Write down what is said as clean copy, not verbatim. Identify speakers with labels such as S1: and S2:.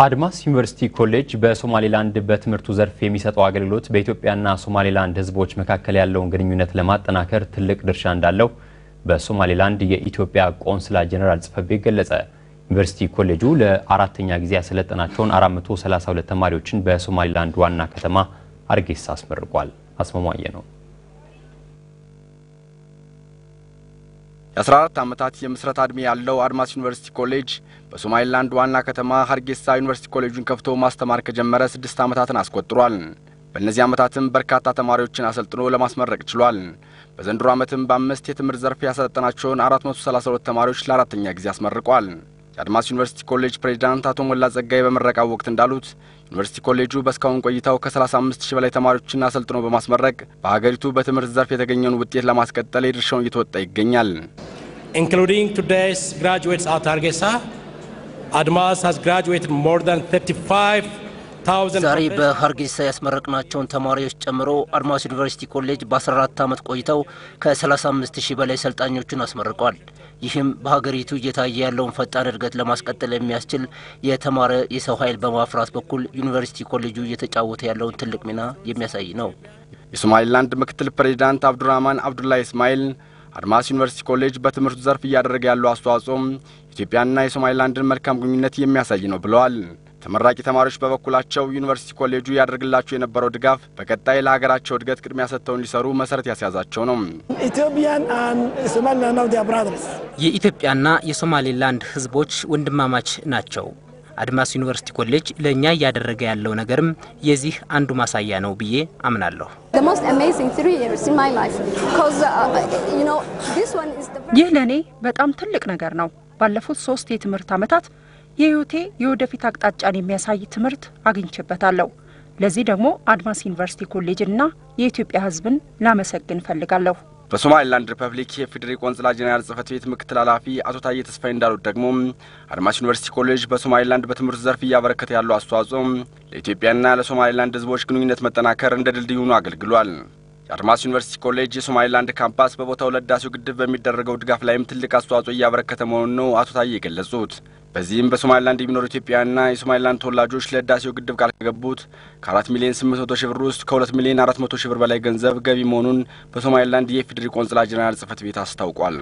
S1: አድማስ ዩኒቨርሲቲ ኮሌጅ በሶማሌላንድ በትምህርቱ ዘርፍ የሚሰጠው አገልግሎት በኢትዮጵያና ሶማሌላንድ ሕዝቦች መካከል ያለውን ግንኙነት ለማጠናከር ትልቅ ድርሻ እንዳለው በሶማሌላንድ የኢትዮጵያ ቆንስላ ጄኔራል ጽሕፈት ቤት ገለጸ። ዩኒቨርሲቲ ኮሌጁ ለአራተኛ ጊዜ ያሰለጠናቸውን 432 ተማሪዎችን በሶማሌላንድ ዋና ከተማ ሀርጌሳ አስመርቋል። አስማማየ ነው።
S2: የ14 ዓመታት የምስረታ ዕድሜ ያለው አድማስ ዩኒቨርሲቲ ኮሌጅ በሶማሌላንድ ዋና ከተማ ሀርጌሳ ዩኒቨርሲቲ ኮሌጁን ከፍቶ ማስተማር ከጀመረ 6 ዓመታትን አስቆጥሯል። በእነዚህ ዓመታትም በርካታ ተማሪዎችን አሰልጥኖ ለማስመረቅ ችሏል። በዘንድሮ ዓመትም በ5 የትምህርት ዘርፍ ያሰለጠናቸውን 432 ተማሪዎች ለአራተኛ ጊዜ አስመርቋል። የአድማስ ዩኒቨርሲቲ ኮሌጅ ፕሬዚዳንት አቶ ሞላ ጸጋይ በምረቃው ወቅት እንዳሉት ዩኒቨርሲቲ ኮሌጁ በእስካሁን ቆይታው ከ35 ሺህ በላይ ተማሪዎችን አሰልጥኖ በማስመረቅ በሀገሪቱ በትምህርት ዘርፍ የተገኘውን ውጤት ለማስቀጠል የድርሻውን እየተወጣ ይገኛል።
S3: Including today's graduates at Hargeisa, Admas has graduated more than 35,000.
S4: ዛሬ በሀርጌሳ ያስመረቅናቸውን ተማሪዎች ጨምሮ አድማስ ዩኒቨርሲቲ ኮሌጅ በ14 ዓመት ቆይታው ከ35 ሺህ በላይ ሰልጣኞችን አስመርቋል። ይህም በሀገሪቱ እየታየ ያለውን ፈጣን እድገት ለማስቀጠል የሚያስችል የተማረ የሰው ኃይል በማፍራት በኩል ዩኒቨርሲቲ ኮሌጁ እየተጫወተ ያለውን ትልቅ ሚና የሚያሳይ ነው።
S2: የሶማሌላንድ ምክትል ፕሬዚዳንት አብዱራህማን አብዱላሂ እስማኤል አድማስ ዩኒቨርሲቲ ኮሌጅ በትምህርቱ ዘርፍ እያደረገ ያለው አስተዋጽኦም ኢትዮጵያና የሶማሌላንድን መልካም ግንኙነት የሚያሳይ ነው ብለዋል። ተመራቂ ተማሪዎች በበኩላቸው ዩኒቨርሲቲ ኮሌጁ ያደርግላቸው የነበረው ድጋፍ በቀጣይ ለሀገራቸው እድገት ቅድሚያ ሰጥተው እንዲሰሩ መሰረት ያስያዛቸው ነው።
S5: Ethiopian and Somaliland now they are brothers.
S6: የኢትዮጵያና የሶማሌላንድ ሕዝቦች ወንድማማች ናቸው። አድማስ ዩኒቨርሲቲ ኮሌጅ ለእኛ እያደረገ ያለው ነገርም የዚህ አንዱ ማሳያ ነው ብዬ አምናለሁ።
S7: The most amazing 3 years in my life because this one is the very
S8: ይህ ለእኔ በጣም ትልቅ ነገር ነው። ባለፉት 3 የትምህርት ዓመታት የህይወቴ የወደፊት አቅጣጫን የሚያሳይ ትምህርት አግኝቼበታለሁ። ለዚህ ደግሞ አድማስ ዩኒቨርሲቲ ኮሌጅና የኢትዮጵያ ሕዝብን ላመሰግን እፈልጋለሁ።
S2: በሶማሌላንድ ሪፐብሊክ የኢፌዴሪ ቆንስላ ጄኔራል ጽሕፈት ቤት ምክትል ኃላፊ አቶ ታዬ ተስፋዬ እንዳሉት ደግሞ አድማስ ዩኒቨርሲቲ ኮሌጅ በሶማሌላንድ በትምህርቱ ዘርፍ እያበረከተ ያለው አስተዋጽኦ ለኢትዮጵያና ለሶማሌላንድ ሕዝቦች ግንኙነት መጠናከር እንደ ድልድይ ሆኖ አገልግሏል። የአድማስ ዩኒቨርሲቲ ኮሌጅ የሶማሌላንድ ካምፓስ በቦታው ለህዳሴው ግድብ በሚደረገው ድጋፍ ላይም ትልቅ አስተዋጽኦ እያበረከተ መሆኑን ነው አቶ ታዬ የገለጹት። በዚህም በሶማሌላንድ የሚኖሩ ኢትዮጵያውያንና የሶማሌላንድ ተወላጆች ለህዳሴው ግድብ ቃል ከገቡት ከ4,800,000 ብር ውስጥ ከ2,400,000 ብር በላይ ገንዘብ ገቢ መሆኑን በሶማሌላንድ የኢፌዴሪ ቆንስላ ጄኔራል ጽሕፈት ቤት አስታውቋል።